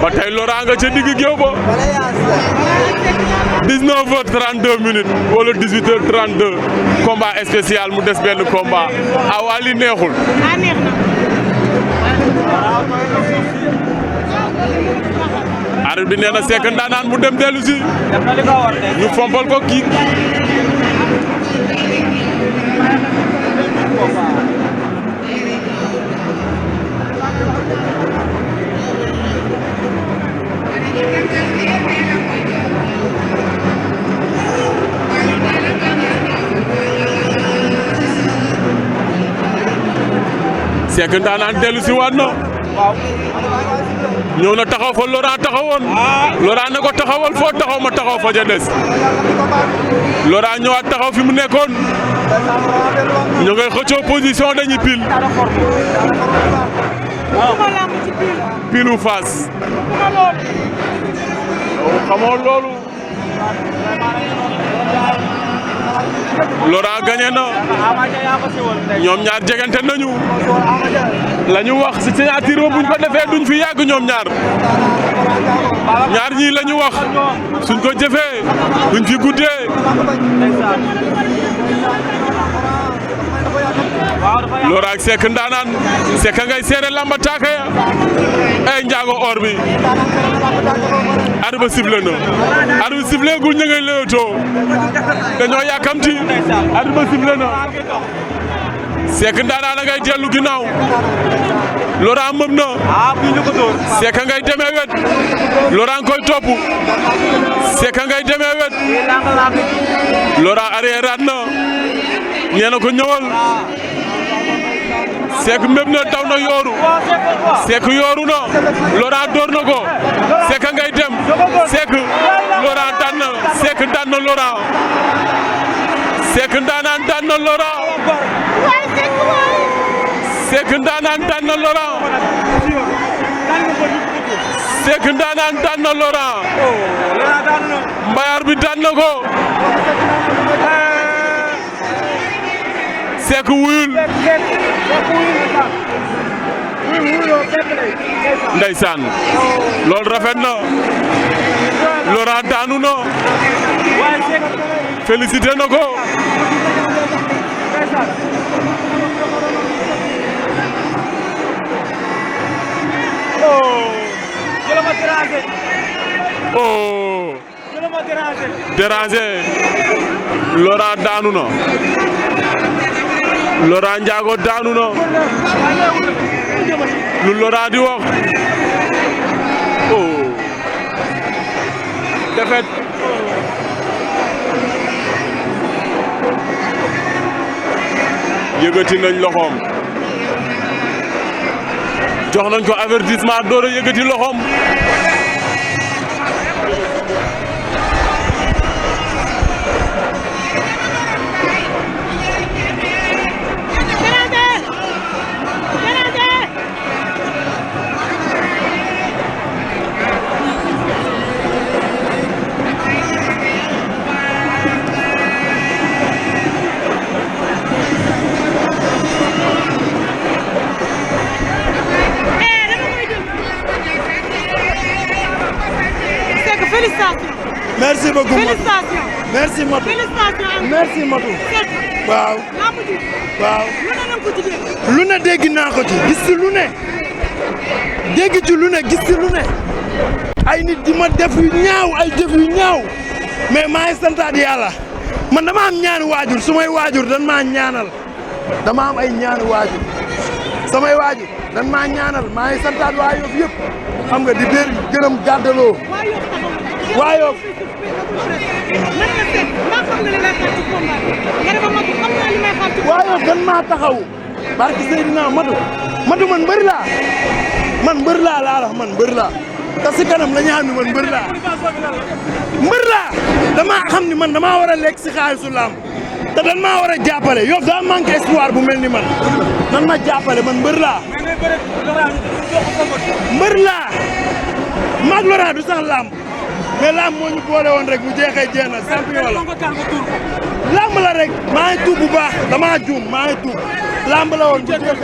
ba tey Laurent nga ca digg géew ba 19h32 minutes wala 18h32 combat spécial mu des benn combat waa li neexul. neex na. arbitre bi nee na Seck Ndanane mu dem dellu si ñu fompal ko kii. Seck Ndanane dellu si waat na ñëw na taxaw fa Laurent taxawoon Laurent ne ko taxawal foo taxaw ma taxaw fa ja des Laurent ñëwaat taxaw fi mu nekkoon ñu ngay xëccoo position dañuy pile pilu face xamoo loolu Laurent gagné na ñoom ñaar jegante nañu la ñu wax ci signature ba buñ ko defee duñ fi yàgg ñoom ñaar ñaar ñii la ñu wax suñ ko jëfee duñ fi guddee Laurent ak Seck Ndanane Seck ngay seere lamba taaka ya ay njaago or bi arbitre sifflé na arbitre sifflé gul ñu ngay leewtoo dañoo yàkkamti arbitre sifflé na Seck Ndanane ngay dellu ginnaaw Laurent mëb na Seck ngay demee wet Laurent koy topp Seck ngay demee wet Laurent arrière na nee na ko ñëwal Seck méb na daw na yooru Seck yooru na Laurent door na ko Seck ngay dem Seck Laurent daan na Seck daan na Laurent Seck Ndanane daan na Laurent Seck Ndanane daan na Laurent Seck Ndanane daan na Laurent mbayar bi daan na ko Seck wuyul ndeysaan loolu rafet na Laurent daanu na félicité na ko oh dérangé Laurent daanu na Laurent Ndiago daanu na lu Laurent di wax oh defet yëgati nañ loxoom jox nañ ko avertissement door a yëgati loxoom merci beaucoup félicitations. merci Matou félicitations. merci Matou. waaw. waaw. lu ne dégg naa ko ci gis ci lu ne dégg ci lu ne gis ci lu ne ay nit di ma def yu ñaaw ay jëf yu ñaaw mais maa ngi santaat yàlla man dama am ñaani waajur sumay waajur dan maa ñaanal dama am ay ñaani waajur samay waajur dan maa ñaanal maa ngi santaat waa Yoff yëpp xam nga di bér gërëm gàddaloo waa Yoff waa Yoff dan maa taxaw barki Seydina Matu man mbër laa laa la man mbër laa te si kanam la ñu xam ne man mbër laa damaa xam ni man damaa war a lekk si xaalisu làmb te dan maa war a jàppale Yoff daa manqué espoir bu mel ni man nan ma jàppale man mbër laa maag Laurent du sax làmb mais làmb moo ñu boole woon rek mu jeexee jeex na champion la làmb la rek maa ngi tuub bu baax damaa juum maa ngi tuub lamb la woon bu jeexee